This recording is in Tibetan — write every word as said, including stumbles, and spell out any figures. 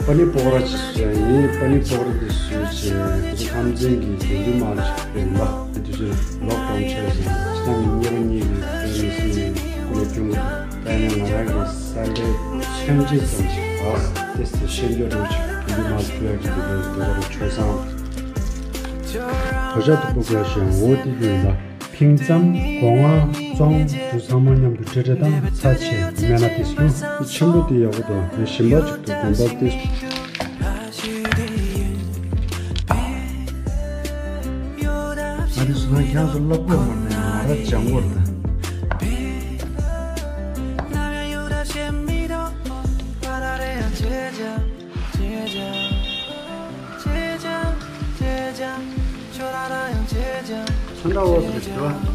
པ་ནི་པོ་ར་ཅིག་བཟོས་ཡིན། པ་ནི་པོ་ར་དེ་བཟོས་བྱས་ཁོ་ཚོ་ཁམས་ཚན་གྱི་དགེ་འདུན་མ་ཅིག་རེད་པ། དེ་དུས་ཚོད་ལོག་ཌའུན་བྱས་ཟིན་ཅི་ལྟར་མི་ཉེ་བ་གཉིས་ཀྱི་དོན་ནི་སྲིད་སྐུ་ལ་སྐྱོང་གི་འདུག་ད་ནི་ང་རང་གི་ས་ལེ་ཆོན་ཅི་ཙམ་ཞིག་ཨ་ཏེས་ཏེ་ཤེས་འདོད་རུ་ཅིག་དགེ་འདུན་མ་ཕུལ་ཡག་གི་དེ་འདྲའི་དེ་བར་ཆོས་བཟང་དོ་ཅག་ཏུ་པོ་དགོས་ཤིང་འོ་དེ་དུས་ལ། ཕིང་ཙམ་སྒོ་ང་ཙོང་དུ་ཚང་མ་མཉམ་དུ་ཏྲེ་ཏྲེ་དང་ཚ་ཆེ་མེ་ན་ཏིས་ལུ། ཆེན་པོ་དེ་ཡག་པོ་དང་ཞིམ་པ་ཅིག་ཏུ་དགོན་པ་ཏིས། ང་དེ་སུ་ན་ཁྱང་སུ་ལབ་གོ་མ་ནས་ང་ར་ཅང་གོ་དང་། ཚོན་ཁྲ་འོག་ཏུ་རེད་དོ།